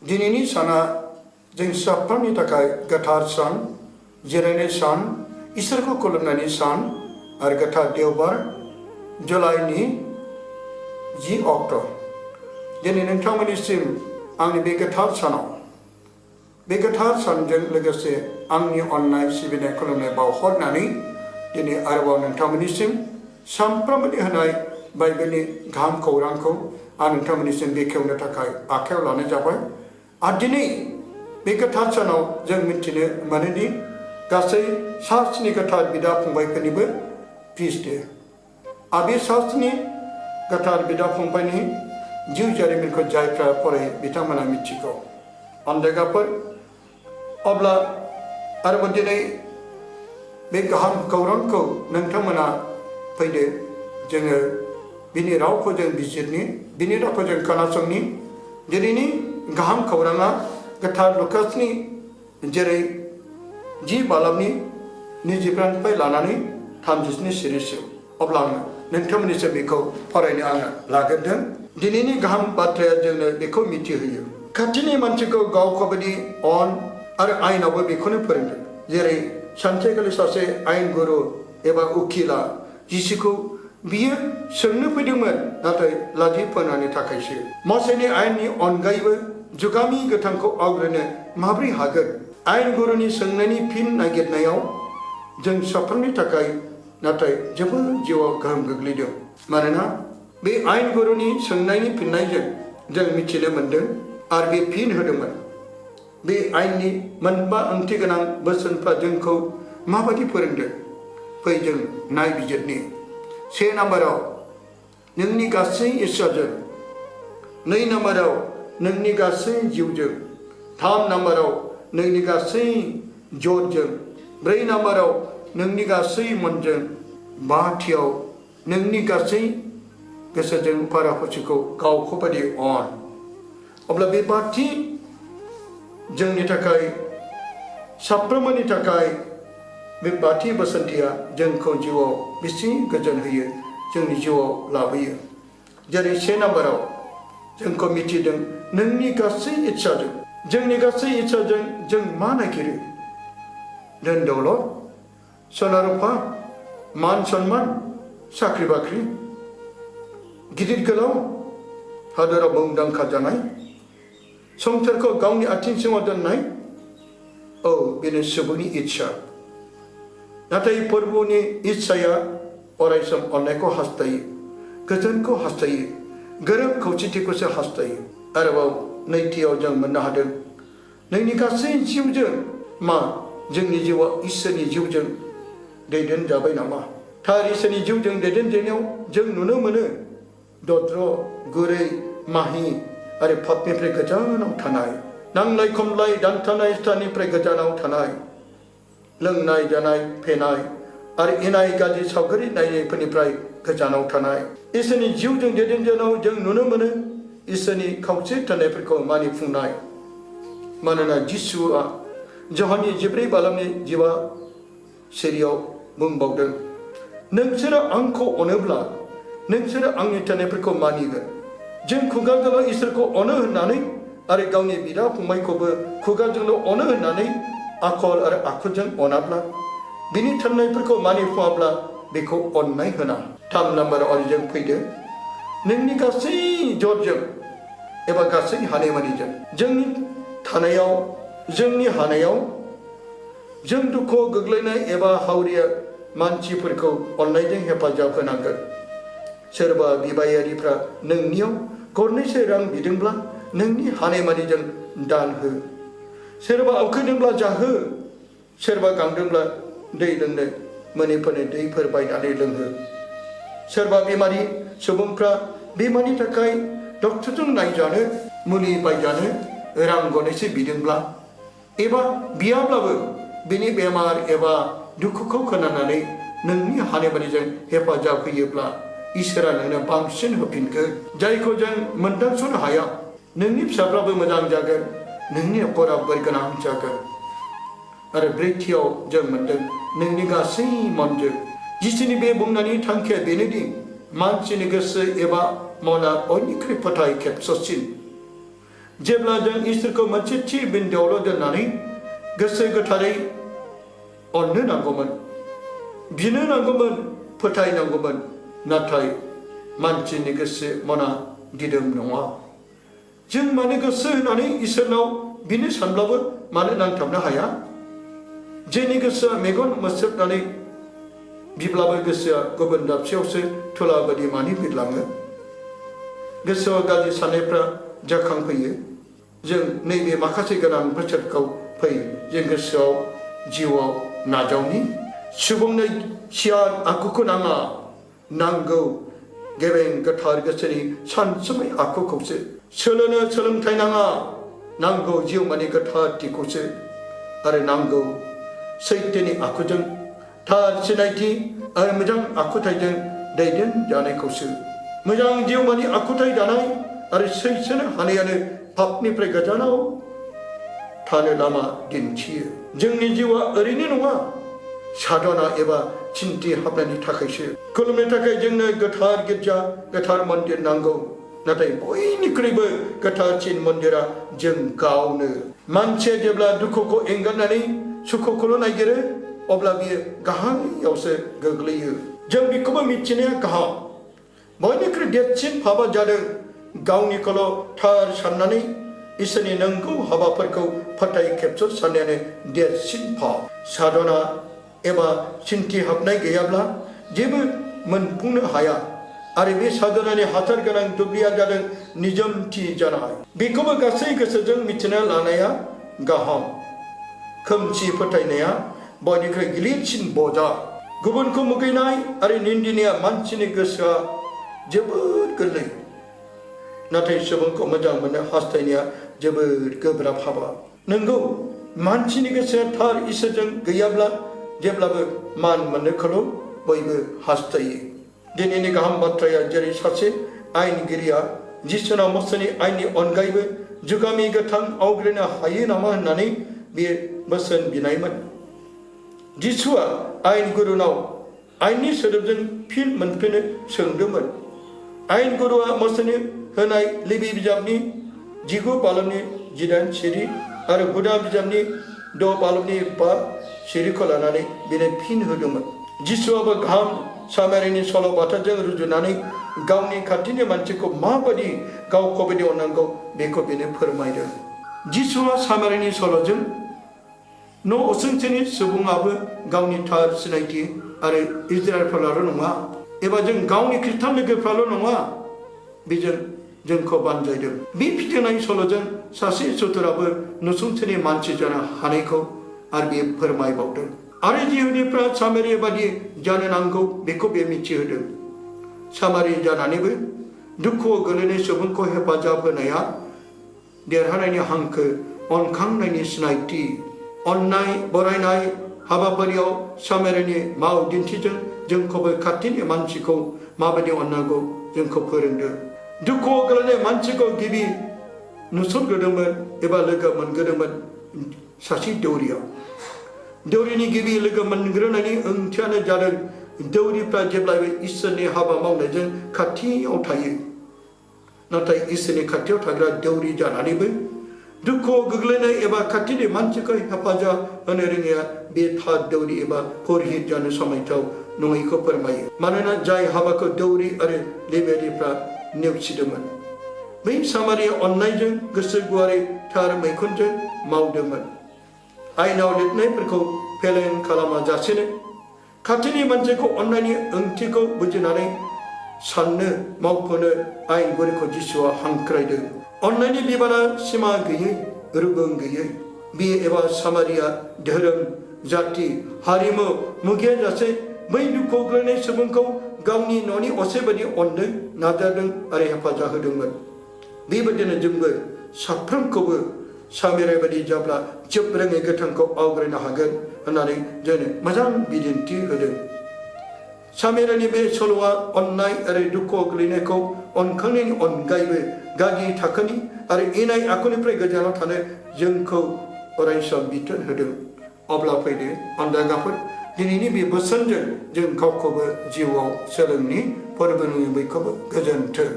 दिनैनि साना जों साफ्रोमनि थाखाय गोथार सान, जिरायनाय सान, इसोरखौ खुलुमनायनि सान आरो गोथार देवबार जुलाइनि 10 अक्ट'। दिनै नोंथांमोननिसिम आंनि बे गोथार सानाव बे गोथार सानजों लोगोसे आंनि अननाय सिबिनाय खुलुमनाय बावहरनानै दिनै आरोबाव नोंथांमोननिसिम सानफ्रोमबोनि होनाय बाइबेलनि गाहाम खौरांखौ आं नोंथांमोननिसिम बेखेवनो थाखाय आखायाव लानाय जाबाय। आरो दिनै बे गोथार सानाव जों मिथिनो मोनोदि गासै 7 गोथार बिदा फंबायफोरनिबो फिस्ट डे। आरो बे 7 गोथार बिदा फंबायनि जिउ जारिमिनखौ जायफ्रा फरायो बिथांमोना मिथिगौ। अनदेगाफोर अब्ला आरोबाव दिनै बे गाहाम खौरांखौ नोंथांमोना फैदो जोङो बिनि रावखौ जों बिजिरनि, बिनि रावखौ जों खोनासंनि। दिनैनि गाहाम खौराङा गोथार लुकासनि जेरै 10 बालाबनि 24 लानानै 37 सिरिसिम। अब्ला आङो नोंथांमोननिसिम बेखौ फरायनो आङो लाग्रोदों। दिनैनि गाहाम बाथ्राया जोंनो बेखौ मिथिहोयो, खाथिनि मानसिखौ गावखौबायदि अन आरो आयेनावबो बेखौनो फोरोंदों। जेरै सानसेखालि सासे आयेन गुरु एबा उखिला जिसुखौ बियो सोंनो फैदोंमोन, नाथाय लाजि फोनांनो थाखायसो। मसेनि आयेननि अनगायैबो जुगामि गोथांखौ आवग्रिनो माबोरै हागोन? आयेन गुरुनि सोंनायनि फिन नागिरनायाव जों साफ्रोमनि थाखाय नाथाय जोबोद जिउआव गोहोम गोग्लैदों। मानोना बे आयेन गुरुनि सोंनायनि फिननायजों जों मिथिनो मोनदों आरो बे फिन होदोंमोन। बे आयेननि मोनबा ओंथि गोनां बोसोनफ्रा जोंखौ माबायदि फोरोंदों? फै जों नायबिजिरनि। 1 नाम्बाराव नोंनि गासै इस्साजों, 2 नाम्बाराव नोंनि गासै जिउजों, 3 नाम्बाराव नोंनि गासै जरजों, 4 नाम्बाराव नोंनि गासै मनजों, 5थियाव नोंनि गासै गोसोजों पारापसिखौ गावखौ बायदि अन। अब्ला बे 5थि जोंनि थाखाय साफ्रोमबोनि थाखाय बे 5थि बोसोनथिया जोंखौ जिउआव बेसे गोजोन होयो, जोंनि जिउआव लाबोयो। जेरै 1 नाम्बाराव जोंखौ मिथिदों नोंनि गासै इच्छाजों। जोंनि गासै इच्छाजों जों मा नागिरो? धोन दौलत, सना रुफा, मान सन्मान, साख्रि बाख्रि, गिदिर गोलाव, हादोराव मुंदांखा जानाय, संसारखौ गावनि आथिं सिङाव दोननाय। औ, बेनो सुबुंनि इच्छा। नाथाय प्रभुनि इच्छाया अरायसम अननायखौ हास्थायो, गोजोनखौ हास्थायो, गोरोब खौसेथिखौसो हास्थायो। आरोबाव 2थियाव जों मोननो हादों नोंनि गासै जिउजों। मा जोंनि जिउआ इसोरनि जिउजों दैदेनजाबाय नामा? थार इसोरनि जिउजों दैदेनजानायाव जों नुनो मोनो दद्र, गुरै, माहि आरो पापनिफ्राय गोजानाव थानाय, नांलाय खमलाय दानथानाय स्थाननिफ्राय गोजानाव थानाय, लोंनाय जानाय फेनाय आरो इनाय गाज्रि सावगारि नायनायफोरनिफ्राय गोजानाव थानाय। इसोरनि जिउजों दैदेनजानायाव जों नुनो मोनो इसोरनि खावसे थानायफोरखौ मानिफुंनाय। मानोना जिसुआ जहाननि 14 बालामनि 15 सिरियाव बुंबावदों, नोंसोरो आंखौ अनोब्ला नोंसोरो आंनि थानायफोरखौ मानिगोन। जों खुगाजोंल' इसोरखौ अनो होननानै आरो गावनि बिदा फंबायखौबो खुगाजोंल' अनो होननानै आखल आरो आखुजों अनाब्ला, बिनि थिननायफोरखौ मानिफुङाब्ला बेखौ अननाय होना। 3 नाम्बाराव आरो जों फैदो नोंनि गासै जरजों एबा गासै हानायमानिजों। जोंनि थानायाव, जोंनि हानायाव जों दुखुआव गोग्लैनाय एबा हावरिया मानसिफोरखौ अननायजों हेफाजाब होनांगोन। सोरबा बिबायारिफ्रा नोंनियाव गरनैसो रां बिदोंब्ला नोंनि हानायमानिजों दान हो। सोरबा उखैदोंब्ला जाहो, सोरबा गांदोंब्ला दै लोंनो मोनैफोरनो दैफोर बायनानै लोंहो। सोरबा बेमारि सुबुंफ्रा बेमारनि थाखाय डक्टरजों नायजानो, मुलि बायजानो रां गरनैसो बिदोंब्ला एबा बियाब्लाबो बिनि बेमार एबा दुखुखौ खोनानानै नोंनि हानायमानिजों हेफाजाब होयोब्ला इसोरा नोंनो बांसिन होफिनगोन, जायखौ जों मोनदांस'नो हाया। नोंनि फिसाफ्राबो मोजां जागोन, नोंनि न'खरा बोरगोनां जागोन। आरो 4थियाव जों मोनदों नोंनि गासै मनजों। जिसुनि बे बुंनायनि थांखिया बेनोदि मानसिनि गोसो एबा मना बयनिख्रुइ फोथाय खेबस'सिन। जेब्ला जों इसोरखौ मोनसे थि बिन्दोआवल' दोननानै गोसो गोथारै अननो नांगौमोन, बिनो नांगौमोन, फोथायनांगौमोन, नाथाय मानसिनि गोसो मना दिदोम नङा। जों मानो गोसो होनानै इसोरनाव बिनो सानब्लाबो मानो नांथाबनो हाया? जोंनि गोसोआ मेगन मोस्रोबनानै बिब्लाबो गोसोआ गुबुन दाबसेयावसो थुला बायदि मानो बिरलाङो? गोसोआव गाज्रि साननायफ्रा जाखांफैयो। जों नैबे माखासे गोनां बोसोरखौ फैयो जों गोसोआव जिउआव नाजावनि। सुबुंनो सियान आखुखौ नाङा, नांगौ गेबें गोथार गोसोनि सानसुमै आखुखौसो। सोलोनो सोलोंथाइ नाङा, नांगौ जिउमानि गोथारथिखौसो। आरो नांगौ सैथोनि आखुजों थार सिनायथि आरो मोजां आखुथाइजों दैदेनजानायखौसो। मोजां जिउमानि आखुथाइ दानाय आरो सैसोनो हानायानो पापनिफ्राय गोजानाव थानो लामा दिन्थियो। जोंनि जिउआ ओरैनो नङा, साधना एबा चिन्ति हाबनायनि थाखायसो। खुलुमनो थाखाय जोंनो गोथार गिर्जा, गोथार मन्दिर नांगौ। नाथाय बयनिख्रुइबो गोथारसिन मन्दिरा जों गावनो। मानसिया जेब्ला दुखुखौ एंगारनानै सुखुखौल' नागिरो, अब्ला बियो गाहायावसो गोग्लैयो। जों बेखौबो मिथिनाया गाहाम। बयनिख्रुइ देरसिन पापआ जादों गावनिखौल' थार साननानै इसोरनि नंगौ हाबाफोरखौ फोथाय खेबस' साननायानो देरसिन पाप। साधना एबा चिन्ति हाबनाय गैयाब्ला जेबो मोनफुंनो हाया। आरो बे साधनानि हासार गोनां दुब्लिया जादों निजोमथि जानाय। बेखौबो गासै गोसोजों मिथिना लानाया गाहाम। खोमसि फोथायनाया बयनिख्रुइ गिलिरसिन बजा। गुबुनखौ मुगैनाय आरो निन्दिनाया मानसिनि गोसोआ जोबोद गोरलै, नाथाय सुबुंखौ मोजां मोननो हास्थायनाया जोबोद गोब्राब हाबा। नंगौ, मानसिनि गोसोआ थार इसोरजों गैयाब्ला जेब्लाबो मान मोननोखौल' बयबो हास्थायो। दिनैनि गाहाम बाथ्राया जेरै सासे आयेनगिरिया जिसुनाव मोसौनि आयेननि अनगायैबो जुगामि गोथां आवग्रिनो हायो नामा होननानै बियो बोसोन बिनायमोन। जिसुआ आयेनगुरुनाव आयेननि सोदोबजों फिन मोनफिननो सोंदोंमोन। आयेनगुरुआ मोसौनि होनाय लेबि बिजाबनि 19 बालबनि 18 सिरि आरो हुदा बिजाबनि 6 बालबनि 5 सिरिखौ लानानै बिनो फिन होदोंमोन। जिसुआबो गाहाम सामारिनि सल'बाथाजों रुजुनानै गावनि खाथिनि मानसिखौ माबायदि गावखौ बायदि अननांगौ बेखौ बेनो फोरमायदों। जिसुआ सामारिनि सल'जों न' उसुंसेनि सुबुङाबो गावनि थार सिनायथि आरो इजराइलफोराल' नङा, एबा जों गावनि खृष्टान लोगोफ्राल' नङा, बेजों जोंखौ बानजायदों। बे फिथिंनाय सल'जों सासे सुथुराबो नसुंसेनि मानसि जानो हानायखौ आरो बे फोरमायबावदों। आरो जिहुदिफ्रा सामारि बादि जानो नांगौ बेखौ बे मिथिहोदों। सामारि जानानैबो दुखुआव गोलैनाय सुबुंखौ हेफाजाब होनाया देरहानायनि हांखो, अनखांनायनि सिनायथि। अननाय बरायनाय हाबाफारियाव सामारिनि माव दिन्थिजों जोंखौबो खाथिनि मानसिखौ माबायदि अननांगौ जोंखौ फोरोंदों। दुखुआव गोलैनाय मानसिखौ गिबि नुसनग्रोदोंमोन एबा लोगो मोनग्रोदोंमोन सासे दौरिया। दौरिनि गिबि लोगो मोनग्रोनायनि ओंथियानो जादों दौरिफ्रा जेब्लाबो इसोरनि हाबा मावनायजों खाथियाव थायो। नाथाय इसोरनि खाथियाव थाग्रा दौरि जानानैबो दुखुआव गोग्लैनाय एबा खाथिनि मानसिखौ हेफाजाब होनो रोङैया बे थार दौरि एबा पुरहित जानो समायथाव नङैखौ फोरमायो। मानोना जाय हाबाखौ दौरि आरो लेबियारिफ्रा नेवसिदोंमोन, बै सामारिया अननायजों गोसो गुवारै थार मैखुनजों मावदोंमोन। आयेनाव लिरनायफोरखौ फेलें खालामा जासेनो खाथिनि मानसिखौ अननायनि ओंथिखौ बुजिनानै साननो मावफुंनो आयेनगिरिखौ जिसुआ हांख्रायदों। अननायनि बिबाना सिमा गैयै, रुगुं गैयै। बे एबा सामारिया धोरोम, जाति, हारिमु मुगैयाजासे बै दुखुआव गोग्लैनाय सुबुंखौ गावनि न'नि असे बायदि अननो नाजादों आरो हेफाजाब होदोंमोन। बेबायदिनो जोंबो साफ्रोमखौबो सामारि बायदि जाब्ला जोबरोङै गोथांखौ आवग्रिनो हागोन होननानै जोंनो मोजां बिदिन्थि होदों। सामारिनि बे सल'आ अननाय आरो दुखुआव गोग्लैनायखौ अनखांनायनि अनगायैबो गाज्रि थाखोनि आरो इनाय आखुनिफ्राय गोजानाव थानो जोंखौ अरायसम बिथोन होदों। अब्ला फैदो अनजागाफोर, दिनैनि बे बोसोनजों जों गावखौबो जिउआव सोलोंनि। फोरबोनि बयखौबो गोजोन्थों।